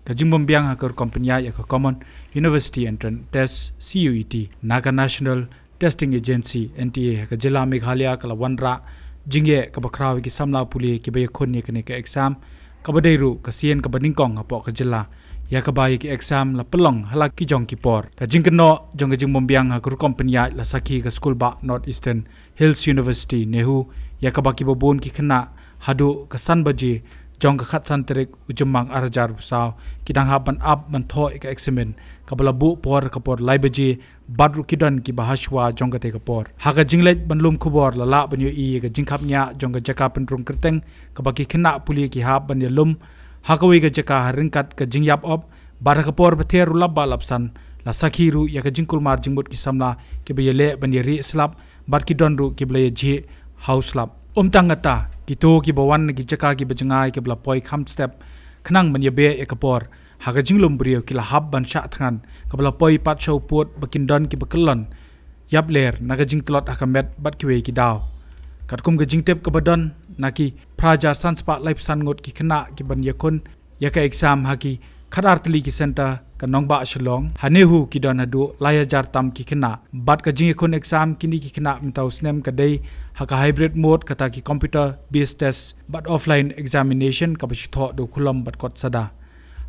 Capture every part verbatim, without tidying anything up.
Ka jingbym biang ha ka rukom pynïaid ïa ka Common University Entrance Test, C U E T, na ka National Testing Agency, N T A, ha ka jylla Meghalaya ka la wanrah jingeh kaba khraw ïa ki samla pule kiba ïakhun ïa kane ka exam, kaba dei ruh ka sien kaba nyngkong hapoh ka jylla ïa kaba ïa ki exam la pynlong ha la ki jong ki por. Ka jingkynnoh jong ka jingbym biang ha ka rukom pynïaid la sakhi ka skul bah North Eastern Hills University, NEHU, ïa kaba kiba bun ki khynnah haduh ka san baje jong ka khatsan tarik u Jymmang ar hajar arphew saw ki dang hap ban ap ban thoh ïa ka eksamin kaba la buh por ka por lai baje, bad ruh ki don kiba hashwa jong katei ka por. Ha ka jingleit ban lum khubor la lah ban ïohi ïa ka jingkhapngiah jong ka jaka pynrung kyrteng kaba ki khynnah pule ki hap ban ïalum ha kawei ka jaka ha ryngkat ka jingïap op, bad ha ka por ba thiar u lap bah lap san la sakhi ruh ïa ka jingkulmar jingmut ki samla kiba ïaleh ban ïarieh slap, bad ki don ruh kiba la ïajhieh ha u slap. Ym tang kata, kito kiba wan na ki jaka kiba jngai kiba la poi kham step khnang ban ïabeh ïa ka por ha ka jinglum briew ki la hap ban shah thngan kaba la poi pat sha u pud ba kin don kiba kyllon ïap ler na ka jingtlot ha ka met bad kiwei ki daw. Katkum ka jingtip kaba don, na ki phra hajar san spah laiphew san ngut ki khynnah kiban ïakhun ïa ka exam ha ki khatar tylli ki centre ka nongbah Shillong, ha NEHU ki don haduh lai hajar tam ki khynnah. Bad ka jingïakhun exam kine ki khynnah mynta u snem ka dei ha ka hybrid mode, kata ki computer based test bad offline examination kaba shu thoh da u khulom bad kot sada.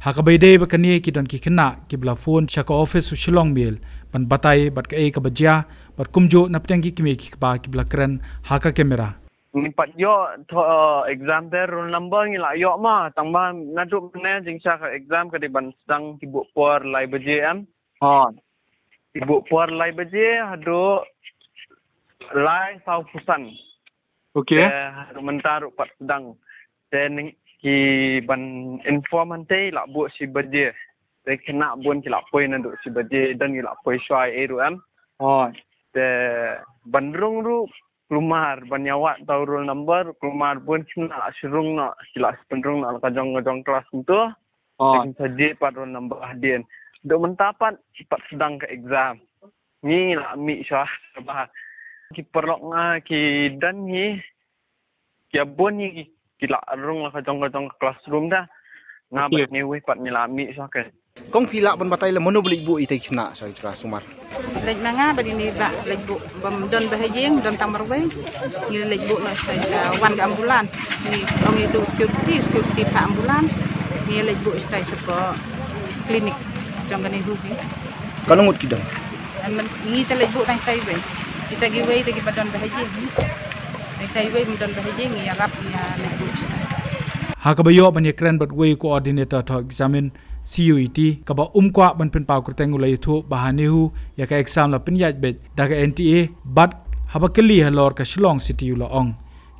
Ha kaba ïadei bad kane ki don ki khynnah kiba la phone sha ka office u Shillong Mail ban batai bad kaei kaba jia bad kumjuh na pdeng ki kmie ki kpa kiba la kren ha ka camera. Ngim pat ïoh thoh, eh, exam te roll number ngi la ïoh ma, tang ba naduh mynne jingshisha ka exam ka dei ban sdang ki buh por lai baje em. Oh. Ki buh por lai baje haduh lai saw phew san. Okay. Te haduh mynta ruh pat sdang. Te ning ki ban inform hangtei la buh shi baje. Te khynnah bun ki la poi naduh shi baje, don ki la poi shuwa ei ruh em. Oh. Te ban rung ruh kulmar, ban ïa wad tau roll number, kulmar bun khynnah la shu rung noh, ki la shu pynrung noh la ka jong ka jong klas kumto. Oh. Te kin sa jied pat roll number hadien. Haduh mynta pat, pat sdang ka exam. Ngi la mih shuwa kaba ki paralok nga ki don ngi, ki bun ngi ki, ki la rung la ka jong ka jong ka classroom da. Nga, okay, bad ngi wei pat ngi la mih shuwa ka. Kong phi lah ban batai lem mano ba leit buh ïa kitei ki khynnah sha ki jaka sumar? Leit ma nga bad ine i bah leit buh, bym don ba ha ïing, don tang marwei. Ngi leit buh noh shatai sha wan ka ambulance. Ngi ong ïa uto u security, security phah ambulance. Ngi leit buh shatai shapoh clinic jong kane u NEHU. Katno ngut ki don? Em, ngi te leit buh tang shatai wei. Kita kiwei te kiba don ba ha ïing. Tang shatai wei ym don ba ha ïing, ngi ïarap ngi leit buh shatai. Ha kaba ïoh ban ïakren bad uwei u coordinator thoh examin C U E T kaba um kwah ban pynpaw kyrteng u la ïathuh ba ha NEHU ïa ka exam la pynïaid beit da ka N T A, bad haba kylli halor ka Shillong City u la ong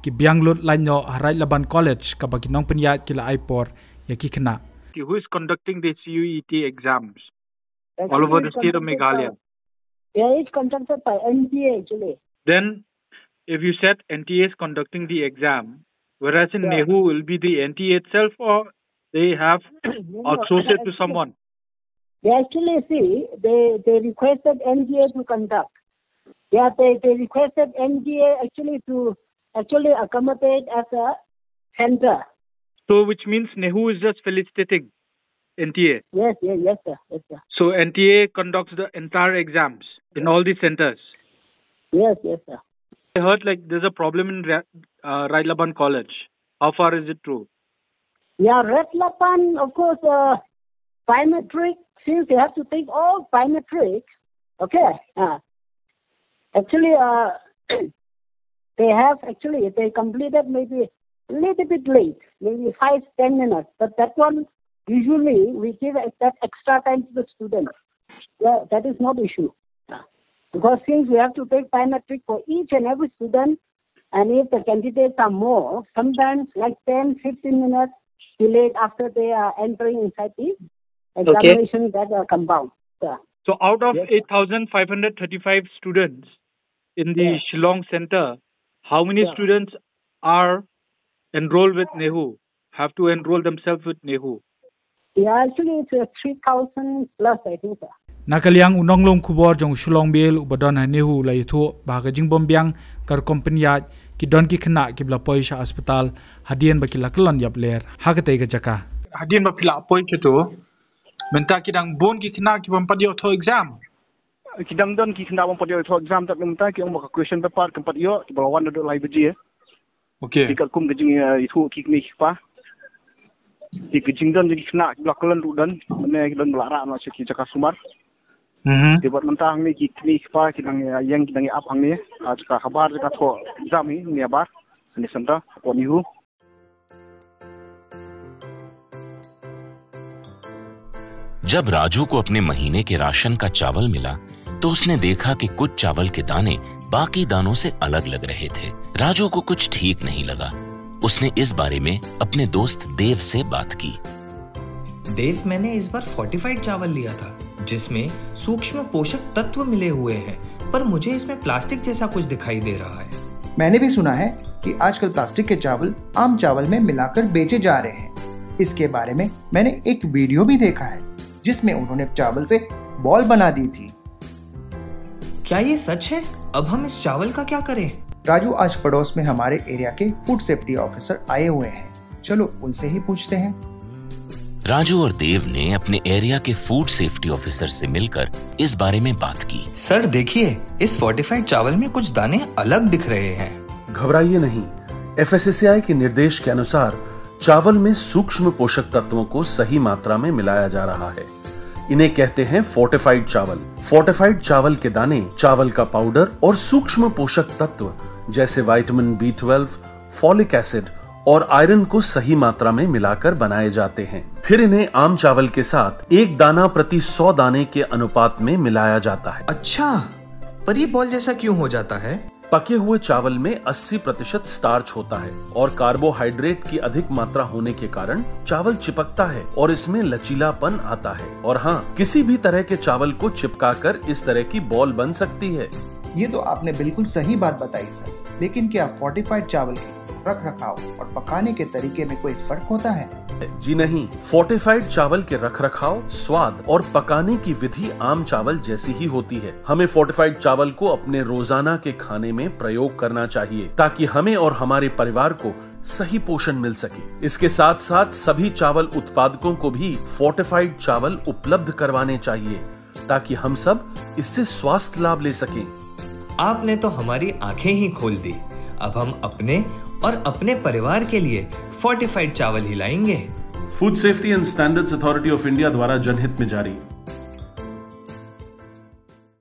ki biang lut lait noh ha Raid Laban College kaba ki nongpynïaid ki la ai por ïa ki khynnah. Who is conducting the C U E T exams all over the state of Meghalaya? Yeah, it's conducted by N T A actually. Then, if you said N T A is conducting the exam, whereas in, yeah, NEHU will be the N T A itself, or they have, no, no, outsourced it to actually, someone? They actually, see, they, they requested N T A to conduct. Yeah, they, they requested N T A actually to actually accommodate as a center. So, which means NEHU is just felicitating N T A? Yes, yes, yes, sir. Yes, sir. So, N T A conducts the entire exams in all the centers? Yes, yes, sir. I heard, like, there's a problem in Ra-, uh, Raid Laban College. How far is it true? Yeah, Raid Laban, of course, uh, biometric, since they have to take all biometric, okay, uh, actually, uh, they have, actually, they completed maybe a little bit late, maybe five, ten minutes. But that one, usually, we give that extra time to the student. Yeah, that is not issue. Because since we have to take biometric for each and every student, and if the candidates are more, sometimes, like, ten, fifteen minutes delayed after they are entering inside the, okay, examination, that, uh, compound. Yeah. So out of, yes, sir, eight thousand five hundred thirty-five students in the, yeah, Shillong Center, how many, yeah, students are enrolled with NEHU, have to enroll themselves with NEHU? Yeah, actually, it's, uh, three thousand plus, I think, sir. Na ka liang u nonglum khubor jong u Shillong Mail uba don ha NEHU u la ïathuh ba ha ka jingbym biang ka rukom pynïaid, ki don ki khynnah kiba la poi sha aspatal hadien ba ki la kyllon ïap ler ha katei ka jaka. Hadien ba phi la poi shato, Mynta ki dang bun ki khynnah ki bym pat ïoh thoh exam. Ki dang don ki khynnah bym pat ïoh thoh exam, tad mynta ki ong ba ka question paper kam pat ïoh, ki ba la wan naduh lai baje. Okay. Ki katkum ka jing, eh, ithuh ki kmie ki kpa. Ki ka jingdon jong ki khynnah ki ba la khlem ruh don, mane ki don ba la rah noh sha ki jaka sumar. Mhm. Te bad mynta hangne ki kmie ki kpa ki dang, eh, ïeng ki dang ïa ap hangne. Ah, jaka habar jaka thoh exam hi, ne habar. Hangne center, hapoh NEHU. जब राजू को अपने महीने के राशन का चावल मिला, तो उसने देखा कि कुछ चावल के दाने बाकी दानों से अलग लग रहे थे। राजू को कुछ ठीक नहीं लगा। उसने इस बारे में अपने दोस्त देव से बात की। देव, मैंने इस बार फोर्टिफाइड चावल लिया था, जिसमें सूक्ष्म पोषक तत्व मिले हुए हैं, पर मुझे इसमें प्लास्टिक जैसा कुछ दिखाई दे रहा है। मैंने भी सुना है कि आजकल प्लास्टिक के चावल आम चावल में मिलाकर बेचे जा रहे हैं। इसके बारे में मैंने एक वीडियो भी देखा है, जिसमें उन्होंने चावल से बॉल बना दी थी। क्या ये सच है? अब हम इस चावल का क्या करें? राजू आज पड़ोस में हमारे एरिया के फूड सेफ्टी ऑफिसर आए हुए हैं, चलो उनसे ही पूछते हैं। राजू और देव ने अपने एरिया के फूड सेफ्टी ऑफिसर से मिलकर इस बारे में बात की। सर, देखिए, इस फोर्टिफाइड चावल में कुछ दाने अलग दिख रहे हैं। घबराइए नहीं, एफएसएसएआई के निर्देश के अनुसार चावल में सूक्ष्म पोषक तत्वों को सही मात्रा में मिलाया जा रहा है। इन्हें कहते हैं फोर्टिफाइड चावल। फोर्टिफाइड चावल के दाने, चावल का पाउडर और सूक्ष्म पोषक तत्व जैसे vitamin B twelve, folic acid और आयरन को सही मात्रा में मिलाकर बनाए जाते हैं। फिर इन्हें आम चावल के साथ एक दाना प्रति सौ दाने के अनुपात में मिलाया जाता है। अच्छा, पर ये बॉल जैसा क्यों हो जाता है? पके हुए चावल में अस्सी प्रतिशत स्टार्च होता है और कार्बोहाइड्रेट की अधिक मात्रा होने के कारण चावल चिपकता है और इसमें लचीलापन आता है। और हाँ, किसी भी तरह के चावल को चिपकाकर इस तरह की बॉल बन सकती है। ये तो आपने बिल्कुल सही बात बताई सर, लेकिन क्या फोर्टिफाइड चावल के रख रखाव और पकाने के तरीके में कोई फर्क होता है? जी नहीं, फोर्टिफाइड चावल के रखरखाव, स्वाद और पकाने की विधि आम चावल जैसी ही होती है। हमें फोर्टिफाइड चावल को अपने रोजाना के खाने में प्रयोग करना चाहिए, ताकि हमें और हमारे परिवार को सही पोषण मिल सके। इसके साथ साथ सभी चावल उत्पादकों को भी फोर्टिफाइड चावल उपलब्ध करवाने चाहिए, ताकि हम सब इससे स्वास्थ्य लाभ ले सकें। आपने तो हमारी आंखें ही खोल दी। अब हम अपने और अपने परिवार के लिए फोर्टिफाइड चावल ही लाएंगे। Food Safety and Standards Authority of India द्वारा जनहित में जारी।